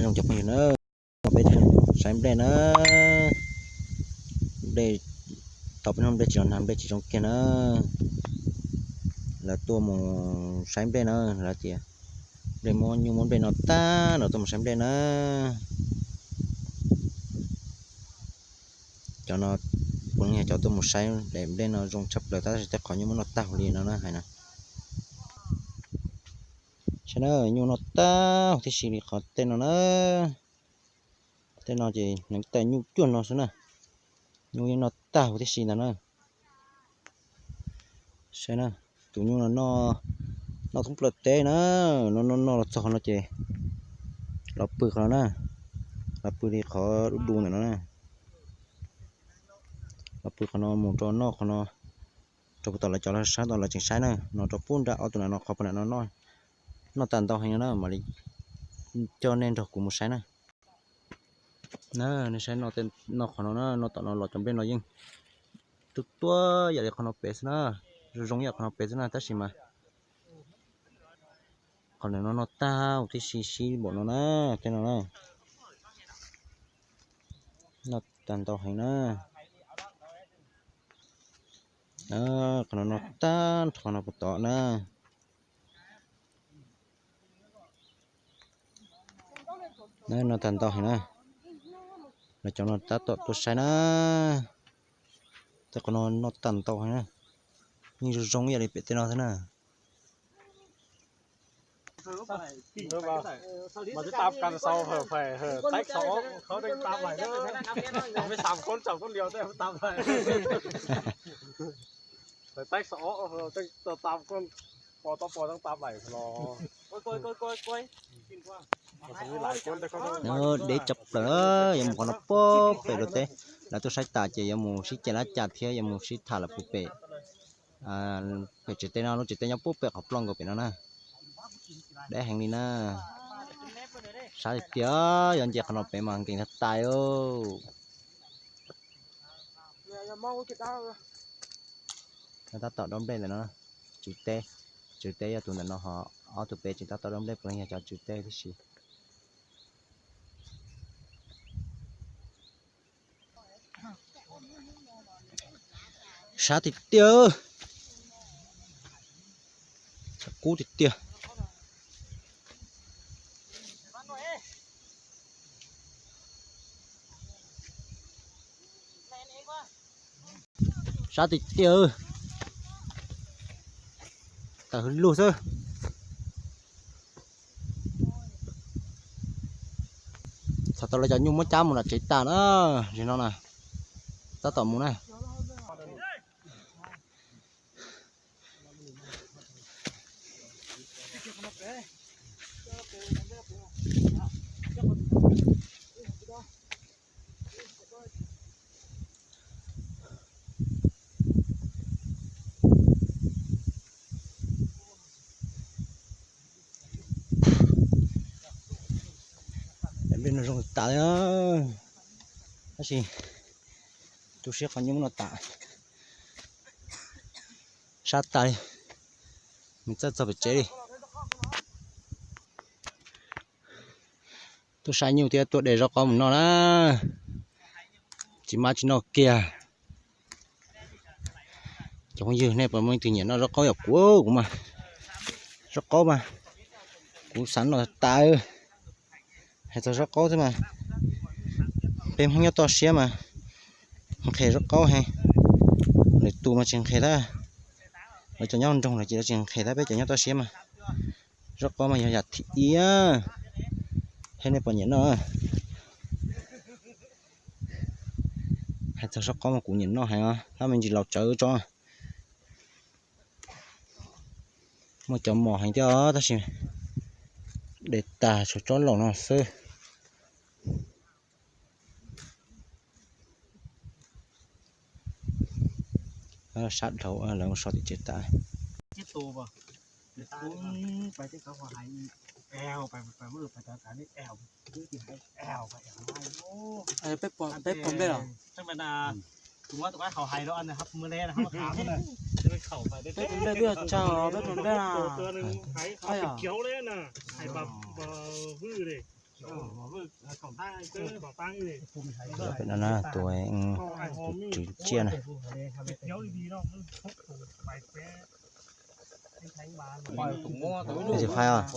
Cov phooj ywg na, peb saib nplej na, nplej, tau peb hnub nplej tsis los nag, nplej tsis zoo kiag na. Lawv tuaj mus saib nplej na, lawv tias nplej muab, nyuj muab nplej noj tag, lawv tuaj mus saib nplej na. Cov no puav leej yog cov tuaj mus saib daim nplej no zoo tshaj plaws tab sis tej qhov nyuj muab noj tag huv li no na hais na. Saib na, nyuj noj tag huv tib si li qhov tej no na. Tej no ces hneev taw nyuj cuag no xwb na. Nyuj yeej noj tag huv tib si ntag na. Saib na, tus nyuj no noj, noj thoob plaws teb na. Noj noj noj los txog qhov no ces los pw qhov no na. Los pw li qhov dub dub ntawm no na. Los pw qhov no mus rau noj qhov no, rau puag tom lawv cov sab tom lawv tseem saib na, no rau pub nram ob tug nam no qhov puag nram no noj, noj tag ntau heev no na. Mam li coj nej nrog kuv mus saib na. Na, nej saib, noj qhov no na, noj tom no los cov nplej no yeej tuaj tuaj yam li qhov no pem xwb na, zoo zoo yam qhov no pem xwb na, tab sis mas qhov no noj tag huv tib si sib npaum no na, tej no na. Noj tag ntau heev na. Qhov no noj tag nrho no puag tod na. Noj tag ntau heev na. Lawv cov no tab tom tuaj saib na. Tej qhov no noj tag ntau heev na. Yeej zoo zoo ib yam li pem tej no thiab na. Deb tshaj plaws, yuav mus qhov no puag pem lub teb. Lawv tuaj saib tas ces yuav mus sib ceg lab cas thiab yuav mus sib tham lawm puag pem. Pem tsev teb no, lub tsev teb nyob puag pem qhov ploj nkaus pem no na. Deb heev li na. Sab tiag tiag, yuav nce qhov no pem mas nkees tag tais. Tab tom dob nplej ntawm no, tswv teb, tswv teb yog tus ntawm no ho ob tug pem tseem tab tom dob nplej puav leej yog cov tswv teb tib si. Sab tiag tiag, kub tiag tiag. Sab tiag tiag, tawm hwv lug xwb. Txog tau lawv cov nyuj muab cab mus nram tsev tas na, zim no na, tab tom mus na. Nplej no zoo tas li, tab sis tu siab qhov nyuj no tas. Sab tas li, mus txawj txog pem tsev li. Tuaj saib nyuj thiab tuaj de zaub qaub mus noj na, tsis maj tsis noj kiag. Cov phooj ywg, nej puas muaj leej twg nyiam noj zaub qaub yam kuv, kuv mas, zaub qaub mas kuv xav noj tas. Hais txog zaub qaub xwb mas peb Hmoob nyob toj siab mas nqhis zaub qaub heev. Lwm tus mas tsis nqhis tab, lawv cov nyob nroog lawm ces lawv tsis nqhis tab, peb cov nyob toj siab mas zaub qaub mas yog yam thib ib. Thiab nej puas nyiam noj? Hais txog zaub qaub mas kuv nyiam noj heev os, tab me ntsis laus tsawv tso. Muaj cov mos heev thiab tab sis de tas tshuav tsob laus no xwb. Sab dhau lawv mus so tim tsev tas. Peb pom nplej los? Peb pom nplej twb yog tsag os, peb pom nplej na. Pem no na, tus, tus tsiaj na. Tus tsis faib os.